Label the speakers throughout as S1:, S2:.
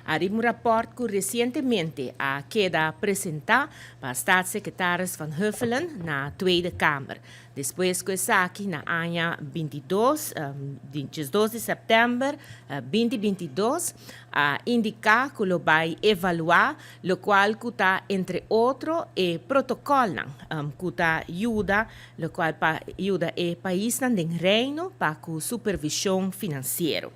S1: Ariba un rapport ku resientemente a keda presentá pa staatssecretaris Van Huffelen na Tweede Kamer. Despues ku esaki na aña 22, 2 di sèptèmber 2022, a indiká ku lo bai evaluá lokual ku ta, entre otro, e protokòlnan ku ta yuda lokual pa yuda e paisnan den Reino pa ku supervishon finansiero.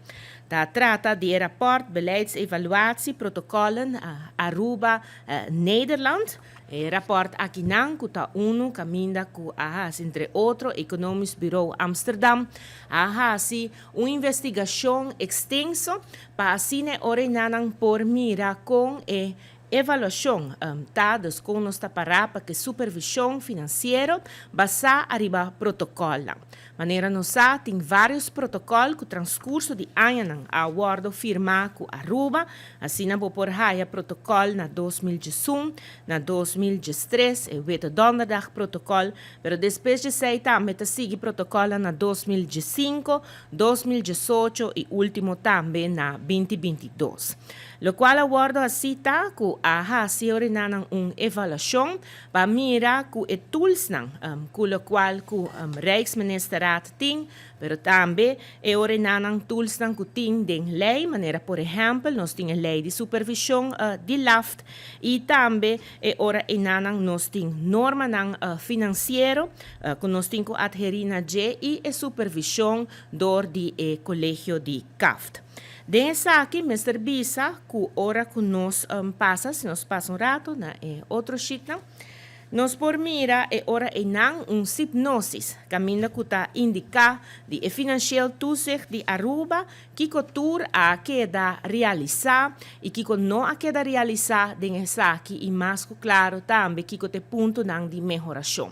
S1: Ta trata di e rapport Beleidsevaluatie Protocollen Aruba Nederland. E rapport akinan ku ta unu kaminda ku a hasi, entre otro, Economisch Bureau Amsterdam a hasi un investigashon ekstenso pa asina ora nan por mira kon e evaluashon ta, dus kon nos ta pará pa ku supervishon finansiero basá ariba protokòl. Manera nos sa, tin vários protokòl ku transkurso di añanan a wòrdu firmá ku Aruba, asina bo por haya protokòl na 2001, na 2013, e Witte Donderdag protocol, pero despues di esei tambe ta sigui protokòl na 2005, 2018 i último tambe na 2022. Lokual a wòrdu asina ku a hasi un evaluashon pa mira ku e toolsnan ku lokual ku Rijksministerraad tin, pero tambe e orenanan toolsnan ku tin den lei, manera por ehèmpel nos tin lei di supervishon di LAFT i tambe e ora einan nos tin normanan finansiero ku nos tin ku adherí na dje i e supervishon dor di e kolegio di CAFT. Den esaki, mester bisa ku ora ku nos pasa, si nos pasa un ratu na otro sheet, nos por mira e ora einan un synopsis, kaminda ku ta indiká di e financieel toezicht di Aruba, kiko tur a keda realisá i kiko no a keda realisá den esaki i mas ku klaro tambe kiko ta e puntonan di mehorashon.